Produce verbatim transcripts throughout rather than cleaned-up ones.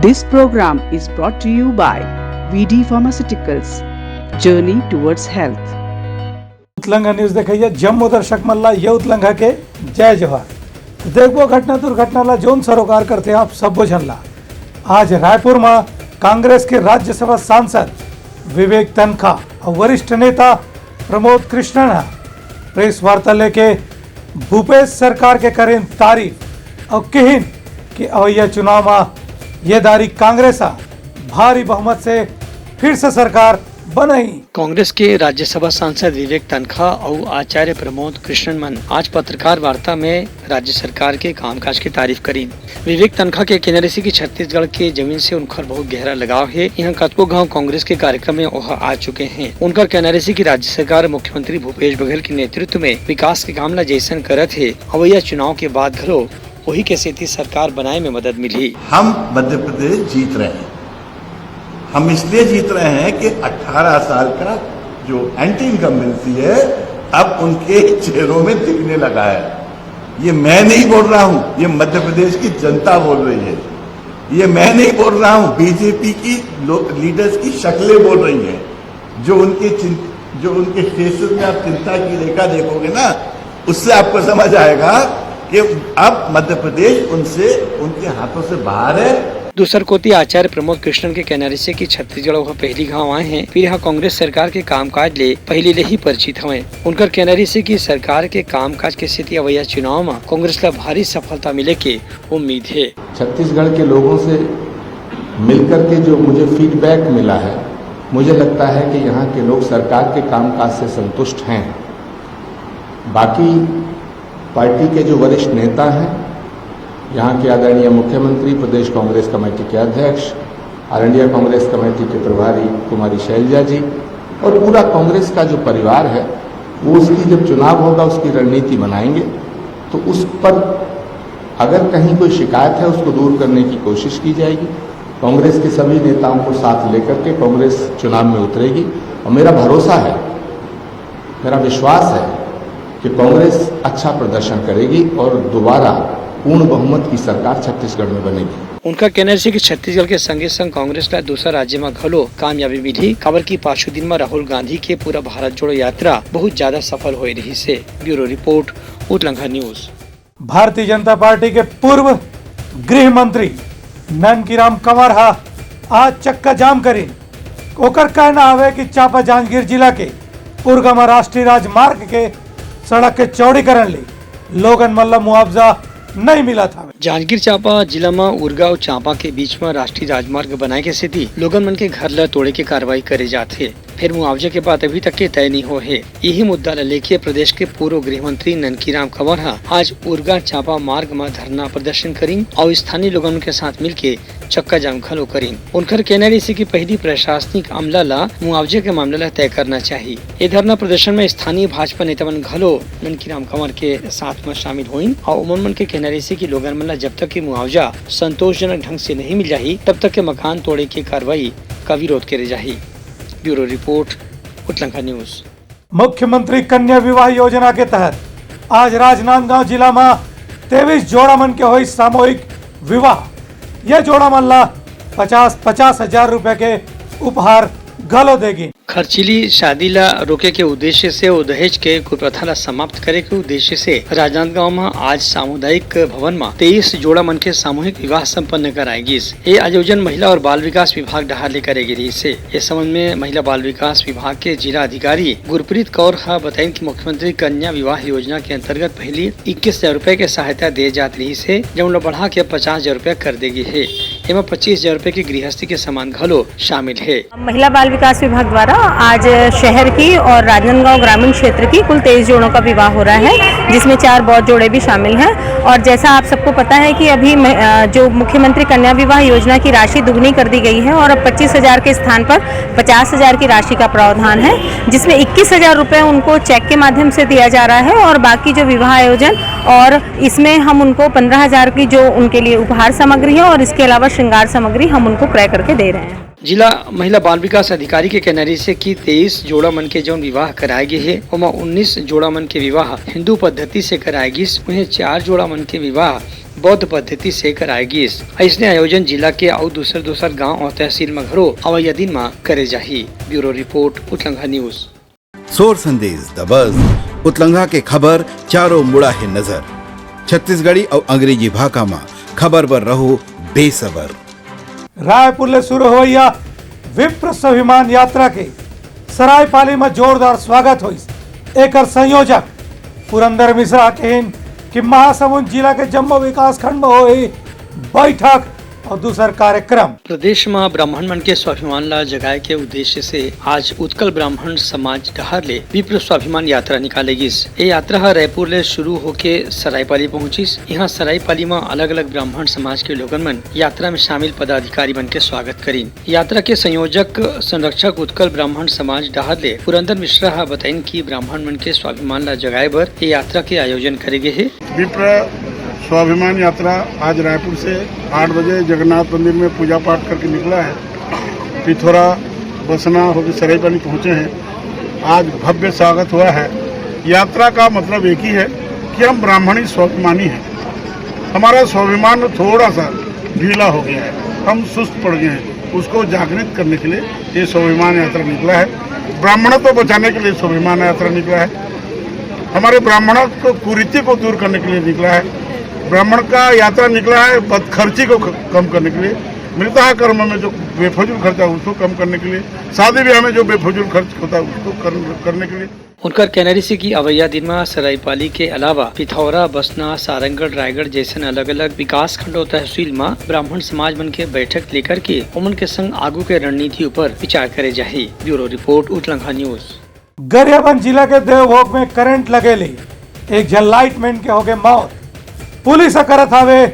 This program is brought to you by V D Pharmaceuticals, journey towards health. Utlangha news देखइया जम्मो दर्शक मन ला ये उतलंघा के जय जोहार। तो देखबो घटना दुर्घटना ला जोन सरोकार करथे आप सब्बो झन ला। आज रायपुर म कांग्रेस के राज्यसभा सांसद विवेक तनखा अउ वरिष्ठ नेता प्रमोद कृष्णन ह प्रेस वार्ता लेके भूपेश सरकार के करेन तारीफ अउ किहिन कि अवइया चुनाव म ये दारी कांग्रेस ह भारी बहुमत से फिर से सरकार बनही। कांग्रेस के राज्यसभा सांसद विवेक तनखा अउ आचार्य प्रमोद कृष्णन मन आज पत्रकार वार्ता में राज्य सरकार के कामकाज के तारीफ करीन। विवेक तनखा के कहना रहिसे कि छत्तीसगढ़ के जमीन से उनकर बहुत गहरा लगाव हे। इहाँ कतको घांव कांग्रेस के कार्यक्रम में ओह आ चुके हें। उनकर कहना रहिसे कि राज्य सरकार मुख्यमंत्री भूपेश बघेल के नेतृत्व में विकास के काम ला जइसन करत हे, अवइया चुनाव के बाद घलो ओही के सेती सरकार बनाए में मदद मिलही। हम मध्य प्रदेश जीत रहे हैं। हम इसलिए जीत रहे हैं कि अठारह साल का जो एंटी इनकम्बेंसी है, अब उनके चेहरों में दिखने लगा है। ये मैं नहीं बोल रहा हूँ, ये मध्य प्रदेश की जनता बोल रही है। ये मैं नहीं बोल रहा हूँ, बीजेपी की लो-, लीडर्स की शक्लें बोल रही हैं। जो उनके चिं-, जो उनके फेसेस में आप चिंता की रेखा देखोगे ना, उससे आपको समझ आएगा कि अब मध्य प्रदेश उनसे, उनके हाथों से बाहर है। दूसर कोति आचार्य प्रमोद कृष्णन के कहना रहिसे कि छत्तीसगढ़ वह पहली घांव आए हें, फेर यहाँ कांग्रेस सरकार के कामकाज ले पहली ले ही परिचित हवंय। उनकर कहना रहिसे कि सरकार के कामकाज के सेती अवइया चुनाव म कांग्रेस ला भारी सफलता मिले के उम्मीद हे। छत्तीसगढ़ के लोगों से मिलकर के जो मुझे फीडबैक मिला है, मुझे लगता है कि यहाँ के लोग सरकार के कामकाज से संतुष्ट हैं। बाकी पार्टी के जो वरिष्ठ नेता हैं, यहाँ के आदरणीय मुख्यमंत्री, प्रदेश कांग्रेस कमेटी के अध्यक्ष, ऑल इंडिया कांग्रेस कमेटी के प्रभारी कुमारी शैलजा जी और पूरा कांग्रेस का जो परिवार है, वो उसकी जब चुनाव होगा, उसकी रणनीति बनाएंगे। तो उस पर अगर कहीं कोई शिकायत है, उसको दूर करने की कोशिश की जाएगी। कांग्रेस के सभी नेताओं को साथ लेकर के कांग्रेस चुनाव में उतरेगी और मेरा भरोसा है, मेरा विश्वास है कि कांग्रेस अच्छा प्रदर्शन करेगी और दोबारा पूर्ण बहुमत की सरकार छत्तीसगढ़ में बनेगी। उनका कहना रहिसे कि छत्तीसगढ़ के संगे संग कांग्रेस ला दूसरा राज्य म घलो कामयाबी मिलही, काबर कि पाछू दिन म राहुल गांधी के पूरा भारत जोड़ो यात्रा बहुत ज्यादा सफल होए रहिसे। Bureau report, Utlangha news. Bharatiya Janata party के पूर्व गृह मंत्री ननकीराम कंवर ह आज चक्का जाम करिन। ओकर कहना हवे कि चांपा जांजगीर जिला के उरगा म राष्ट्रीय राजमार्ग के सड़क के चौड़ीकरण ले लोगन मन ल मुआवजा नइ मिलत हवे। जांजगीर चांपा जिला म उरगा अउ चांपा के बीच म राष्ट्रीय राजमार्ग बनाए के सेती लोगन मन के घर ल तोड़े के कार्रवाई करे जात हे। फेर मुआवजा के बात अभी तक के तय नइ होए हे। इही मुद्दा ल लेके प्रदेश के पूर्व गृह मंत्री ननकीराम कंवर ह आज उरगा चांपा मार्ग म धरना प्रदर्शन करिन अउ स्थानीय लोगन के साथ मिलके चक्का जाम घलो करिन। उनकर कहना रहिसे कि पहिली प्रशासनिक अमला ल मुआवजा के मामला ल तय करना चाही। ए धरना प्रदर्शन म स्थानीय भाजपा नेता मन घलो ननकीराम कंवर के साथ म शामिल होइन अउ ओमन मन के कहना रहिसे कि लोगन मन ल जब तक कि मुआवजा संतोषजनक ढंग से नहीं मिल जाही, तब तक के मकान तोड़े के कार्रवाई का विरोध करे जाही। Bureau report, Utlangha news. मुख्यमंत्री कन्या विवाह योजना के तहत आज राजनांदगांव जिला म तेईस जोड़ा मन के होई सामूहिक विवाह। ये जोड़ा मन ला पचास, पचास हजार रुपए के उपहार घलो देगी। खर्चीली शादी ला रोके के उद्देश्य से अउ दहेज के कुप्रथा ला समाप्त करे के उद्देश्य से राजनांदगांव म आज सामुदायिक भवन म तेईस जोड़ा मन के सामूहिक विवाह संपन्न कराए गिस। ये आयोजन महिला और बाल विकास विभाग डहार ले करे गे रिहिस हे। ए संबंध में महिला बाल विकास विभाग के जिला अधिकारी गुरप्रीत कौर ह बताइन कि मुख्यमंत्री कन्या विवाह योजना के अंतर्गत पहिली इक्कीस हजार रुपए के सहायता दे जात रिहिस हे, जउन ल बढ़ा के पचास हजार रुपए कर दे गे हे। एमा पच्चीस हजार रुपए के गृहस्थी के सामान घलो शामिल हे। महिला बाल विकास विभाग द्वारा आज शहर की और राजनांदगांव ग्रामीण क्षेत्र की कुल तेईस जोड़ों का विवाह हो रहा है, जिसमें चार बौद्ध जोड़े भी शामिल हैं। और जैसा आप सबको पता है कि अभी म-, अ, जो मुख्यमंत्री कन्या विवाह योजना की राशि दुगनी कर दी गई है और अब पच्चीस हजार के स्थान पर पचास हजार की राशि का प्रावधान है, जिसमें इक्कीस हजार रुपये उनको चेक के माध्यम से दिया जा रहा है और बाकी जो विवाह आयोजन और इसमें हम उनको पन्द्रह हजार की जो उनके लिए उपहार सामग्री है और इसके अलावा श्रृंगार सामग्री हम उनको क्रय करके दे रहे हैं। जिला महिला बाल विकास अधिकारी के कहना रिहिस हे कि तेईस जोड़ा मन के जउन विवाह कराए गे हे, ओमा उन्नीस जोड़ा मन के विवाह हिंदू पद्धति से कराए गिस, उहें चार जोड़ा मन के विवाह बौद्ध पद्धति से कराए गिस। अइसने आयोजन जिला के अउ दूसर दूसर गांव अउ तहसील म घलो अवइया दिन म करे जाही। Bureau report, Utlangha news. सोर संदेश दबस, उतलंघा के खबर चारों मुड़ा हे नजर। छत्तीसगढ़ी अउ अंग्रेजी भाखा म खबर बर रहो बेसबर। रायपुर ले शुरू होवइया विप्र स्वाभिमान यात्रा के सरायपाली म जोरदार स्वागत होइस। एकर संयोजक पुरंदर मिश्रा कहिन कि महासमुंद जिला के जम्मो विकासखंड म होही बैठक अउ दूसर कार्यक्रम। प्रदेश म ब्राह्मण मन के स्वाभिमान ला जगाए के उद्देश्य से आज उत्कल ब्राह्मण समाज डहार ले विप्र स्वाभिमान यात्रा निकाले गिस। ये यात्रा ह रायपुर ले शुरू होके सरायपाली पहुंचिस। इहां सरायपाली म अलग-अलग ब्राह्मण समाज के लोगन मन यात्रा में शामिल पदाधिकारी मन के स्वागत करिन। यात्रा के संयोजक संरक्षक उत्कल ब्राह्मण समाज डहार ले पुरंदर मिश्रा ह बताइन कि ब्राह्मण मन के स्वाभिमान ला जगाए बर ये यात्रा के आयोजन करे गे हे। विप्र स्वाभिमान यात्रा आज रायपुर से आठ बजे जगन्नाथ मंदिर में पूजा पाठ करके निकला है। पिथौरा, बसना होकर सरायपाली पहुंचे हैं। आज भव्य स्वागत हुआ है। यात्रा का मतलब एक ही है कि हम ब्राह्मणी स्वाभिमानी हैं। हमारा स्वाभिमान थोड़ा सा ढीला हो गया है, हम सुस्त पड़ गए हैं। उसको जागृत करने के लिए ये स्वाभिमान यात्रा निकला है। ब्राह्मणत्व बचाने के लिए स्वाभिमान यात्रा निकला है। हमारे ब्राह्मणों को कुरीति को दूर करने के लिए निकला है। ब्राह्मण का यात्रा निकला है बदखर्ची को ख-, कम करने के लिए, मृतः कर्म में जो बेफजूल खर्चा उसको कम करने के लिए, शादी ब्याह में जो बेफजूल खर्च होता है उसको कर, करने के लिए। उनकर कहना रहिस कि अवइया दिन म सरायपाली के अलावा पिथौरा, बसना, सारंगढ़, रायगढ़ जइसन अलग-अलग विकास खंड अउ तहसील म ब्राह्मण समाज मन के बैठक लेकर के ओमन के संग आगू के रणनीति ऊपर विचार करे जाही। Bureau report, Utlangha news. Gariaband जिला के देवभोग में करंट लगे ले एक झन लाइटमैन के होगे मौत, पुलिस ह करत हावे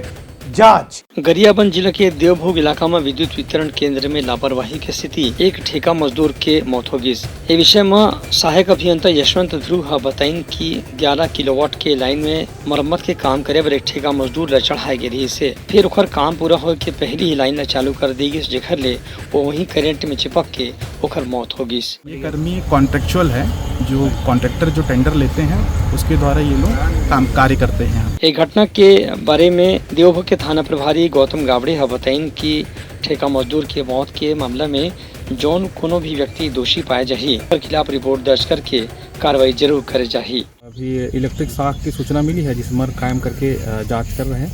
जांच। गरियाबंद जिला के देवभोग इलाका म विद्युत वितरण केंद्र में लापरवाही के सेती एक ठेका मजदूर के मौत हो गिस। ए विषय म सहायक अभियंता यशवंत ध्रुव ह बताइन कि ग्यारह किलोवाट के लाइन में मरम्मत के काम करे बर एक ठेका मजदूर ल चढ़ाए गे रिहिस हे। फेर ओखर काम पूरा होए के पहिली ही लाइन ल चालू कर दे गिस, जेखर ले वो वहीं करंट में चिपक के ओखर मौत हो गिस। ये कर्मी कॉन्ट्रेक्चुअल है, जो कॉन्ट्रैक्टर जो टेंडर लेते हैं, उसके द्वारा ये लोग काम, कार्य करते हैं। ए घटना के बारे में देवभोग के थाना प्रभारी गौतम गावड़े ह बताइन कि ठेका मजदूर के मौत के मामला में जौन कोनो भी व्यक्ति दोषी पाए जाही, ओकर खिलाफ रिपोर्ट दर्ज करके कार्रवाई जरूर करे जाही। अभी इलेक्ट्रिक शाक की सूचना मिली है, जिस पर कायम करके, अ, जांच कर रहे हैं।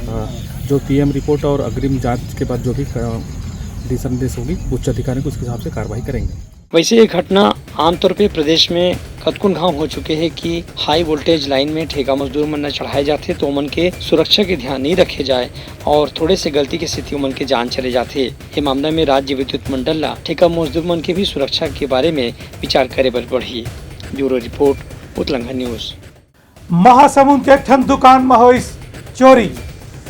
अ, जो पीएम रिपोर्ट और अग्रिम जांच के बाद जो भी, अ, दिशा निर्देश होगी उच्च अधिकारियों को, उसके हिसाब से कार्रवाई करेंगे। वैसे ये घटना आमतौर पे प्रदेश में कतकुन घांव हो चुके हे कि हाई वोल्टेज लाइन में ठेका मजदूर मन ल चढ़ाए जाथे, तो ओमन के सुरक्षा के ध्यान नहीं रखे जाए और थोड़े से गलती के सेती ओमन के जान चले जाथे। ये मामला में राज्य विद्युत मंडल ला ठेका मजदूर मन के भी सुरक्षा के बारे में विचार करे बर पड़ही। Bureau report, Utlangha news. Mahasamund के एक ठन दुकान म होइस चोरी।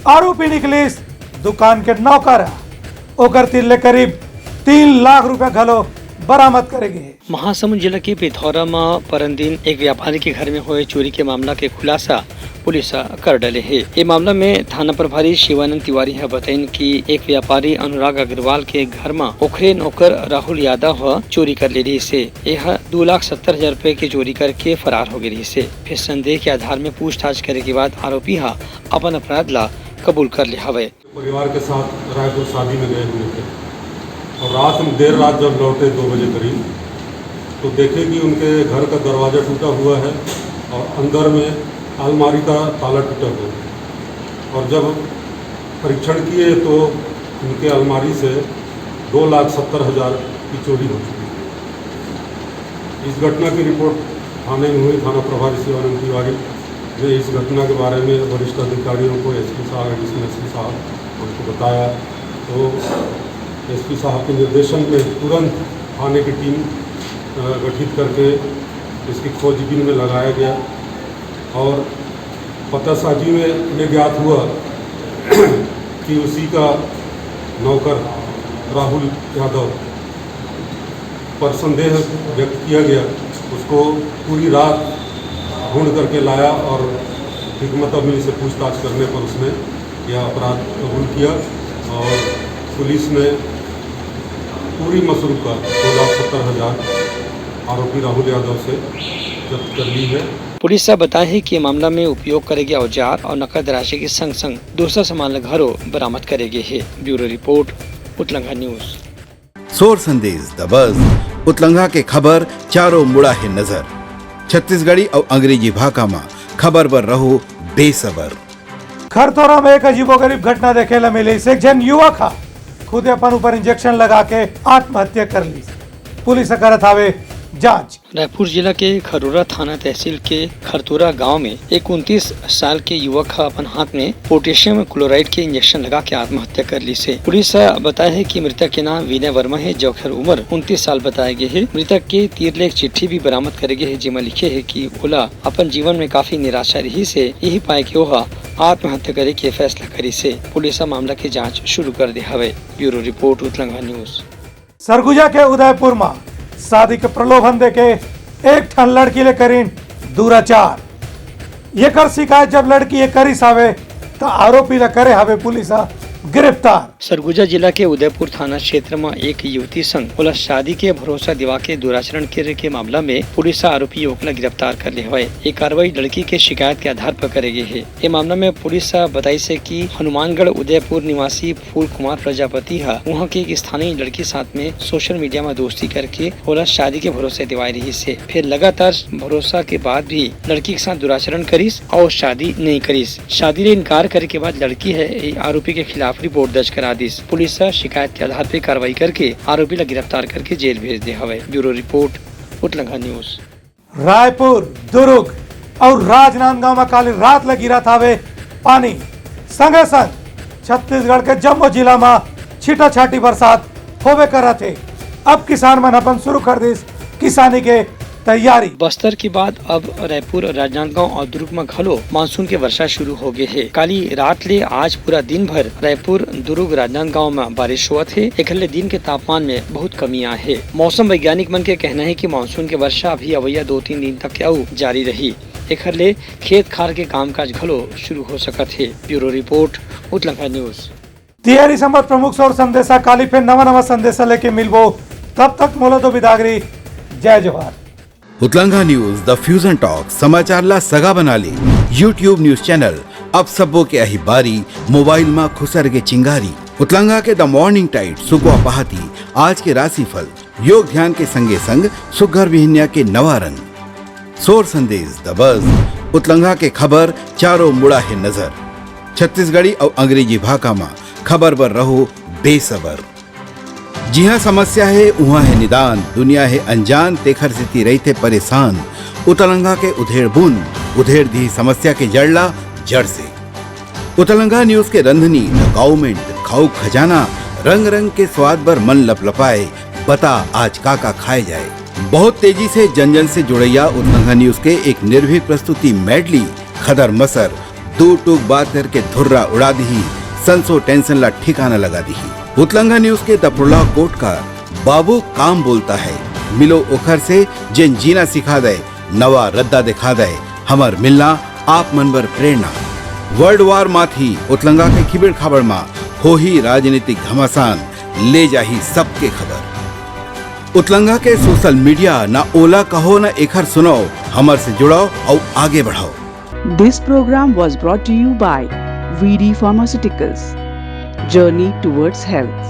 आरोपी निकलिस दुकान के नौकर ह। ओकर तीर ले करीब तीन लाख रुपया घलो बरामद करे गे हे। महासमुंद जिला के पिथौरा म परन दिन एक व्यापारी के घर में होए चोरी के मामला के खुलासा पुलिस ह कर डले हे। ये मामला में थाना प्रभारी शिवानंद तिवारी ह बताइन कि एक व्यापारी अनुराग अग्रवाल के घर म ओखरे नौकर राहुल यादव ह चोरी कर ले रिहिस हे। ये ह दू लाख सत्तर हजार रुपए के चोरी करके फरार हो गे रिहिस हे। फिर संदेह के आधार में पूछताछ करे के बाद आरोपी ह अपन अपराध ला कबूल कर ले हवय। परिवार के साथ रायपुर शादी में गए हुए थे और रात में, देर रात जब लौटे दो बजे करीब, तो देखे कि उनके घर का दरवाज़ा टूटा हुआ है और अंदर में अलमारी का ताला टूटा हुआ है। और जब परीक्षण किए तो उनके अलमारी से दो लाख सत्तर हज़ार की चोरी हो चुकी थी। इस घटना की रिपोर्ट थाने में हुई। थाना प्रभारी शिवानंद तिवारी ने इस घटना के बारे में वरिष्ठ अधिकारियों को, एसपी साहब, एडिशनल एसपी साहब, उनको बताया। तो एसपी साहब के निर्देशन में तुरंत थाने की टीम, अ, गठित करके इसकी खोजबीन में लगाया गया और पतासाजी में ये ज्ञात हुआ कि उसी का नौकर राहुल यादव पर संदेह व्यक्त किया गया। उसको पूरी रात ढूंढ करके लाया और हिकमत अमली से पूछताछ करने पर उसने यह अपराध कबूल किया और पुलिस ने पूरी मसरूफ का दो लाख सत्तर हज़ार आरोपी राहुल यादव से जब्त कर ली है। पुलिस ह बताए हे कि मामला में उपयोग करे गे औजार अउ नकद राशि के संग-संग दूसरा सामान ल घलो बरामद करे गे हे। Bureau report, Utlangha news. सोर संदेश द बज, उतलंघा के खबर चारों मुड़ा हे नजर। छत्तीसगढ़ी अउ अंग्रेजी भाखा म खबर बर रहो बेसबर। खरतोरा में एक अजीबोगरीब घटना देखे ल मिलिस। एक झन युवक ह खुदे अपन ऊपर इंजेक्शन लगा के आत्महत्या कर लिस। पुलिस ह करत हावे जांच। रायपुर जिला के खरोरा थाना तहसील के खरतोरा गांव में एक उनतीस साल के युवक ह अपन हाथ में पोटेशियम क्लोराइड के इंजेक्शन लगा के आत्महत्या कर लिस हे। पुलिस ह बताए हे कि मृतक के नाम विनय वर्मा हे, जेकर उम्र उनतीस साल बताए गे हे। मृतक के तीर ले एक चिट्ठी भी बरामद करे गे हे, जेमा लिखे हे कि ओला अपन जीवन में काफी निराशा रहिस हे, यही पाए के ओहा आत्महत्या करे के फैसला करिस हे। पुलिस ह मामला के जांच शुरू कर दे हवय। Bureau report, Utlangha news. Surguja के उदयपुर म शादी के प्रलोभन देके एक ठन लड़की ले करिन दुराचार। येकर शिकायत जब लड़की ये करिस हावे, त आरोपी ल करे हावे पुलिस ह गिरफ्तार। सरगुजा जिला के उदयपुर थाना क्षेत्र म एक युवती संग ओला शादी के भरोसा दिवा के दुराचरण करे के मामला में पुलिस ह आरोपी युवक ल गिरफ्तार कर ले हवय। ये कार्रवाई लड़की के शिकायत के आधार पर करे गे हे। ये मामला में पुलिस ह बताइस हे कि हनुमानगढ़ उदयपुर निवासी फूल कुमार प्रजापति ह उहां के एक स्थानीय लड़की साथ में सोशल मीडिया म दोस्ती करके ओला शादी के भरोसा दिवाए रिहिस हे। फेर लगातार भरोसा के बाद भी लड़की के साथ दुराचरण करिस अउ शादी नइ करिस। शादी ले इनकार करे के बाद लड़की ह ए आरोपी के खिलाफ रिपोर्ट दर्ज करा दिस। पुलिस ह शिकायत के आधार पे कार्रवाई करके आरोपी ला गिरफ्तार करके जेल भेज दे हवय। Bureau report, Utlangha news. Raipur, Durg अउ राजनांदगांव म काली रात ले गिरत हावे पानी। संगे संग छत्तीसगढ़ के जम्मो जिला म छीटाछाटी बरसात होबे करत हे। अब किसान मन अपन शुरू कर दिस किसानी के तैयारी। बस्तर के बाद अब रायपुर, राजनांदगांव अउ दुर्ग म घलो मानसून के वर्षा शुरू हो गे हे। काली रात ले आज पूरा दिन भर रायपुर, दुर्ग, राजनांदगांव म बारिश होवत हे। एखर ले दिन के तापमान में बहुत कमी आए हे। मौसम वैज्ञानिक मन के कहना हे कि मानसून के वर्षा अभी अवइया दो तीन दिन तक अउ जारी रही। एखर ले खेत खार के कामकाज घलो शुरू हो सकत हे। Bureau report, Utlangha news. तिहारी संवत प्रमुख सौर संदेशा, काली फेर नवा नवा संदेशा लेके मिलबो। तब तक मोला दो बिदागरी, जय जोहार। उतलंघा न्यूज, द फ्यूजन टॉक, समाचार ला सगा बना ले। YouTube न्यूज चैनल, अब सबो के आही बारी, मोबाइल मा खुसर के चिंगारी। उतलंघा के द मॉर्निंग टाइड, सुकवा पहाती, आज के राशिफल, योग ध्यान के संगे संग सुग्घर बिहनिया के नवा रंग। सोर संदेश, द बज, उतलंघा के खबर, चारों मुड़ा हे नजर। छत्तीसगढ़ी अउ अंग्रेजी भाखा मा खबर बर रहो बेसबर। जिहां समस्या हे, उहां हे निदान, दुनिया हे अनजान, तेखर सेती रहिथे परेशान। उतलंघा के उधेड़ बुन, उधेड़ दिही समस्या के जड़ ला जड़ से। उतलंघा न्यूज के रंधनी, द गाउमेंट, खाऊ खजाना, रंग रंग के स्वाद बर मन लपलपाए, बता आज का का खाए जाए। बहुत तेजी से जन जन से जुड़ैया उतलंघा न्यूज के एक निर्भीक प्रस्तुति मेडली, खदर मसर, दू टूक बात करके धुर्रा उड़ा दिही, संसो टेंशन ला ठिकाना लगा दिही। उतलंघा न्यूज के द प्रोलॉग कोट का बाबू काम बोलता है, मिलो ओखर से जेन जीना सिखा दे, नवा रद्दा दिखा दे, हमर मिलना आप मन बर प्रेरणा। वर्ल्ड वार माथी उतलंघा के खिबेड़ खाबड़ मा होही राजनीतिक घमासान, ले जाही सबके खबर। उतलंघा के सोशल मीडिया ना ओला कहो ना एखर सुनाओ, हमर से जुड़ाओ अउ आगे बढ़ाओ। This program was brought to you by V D Pharmaceuticals, Journey Towards Health।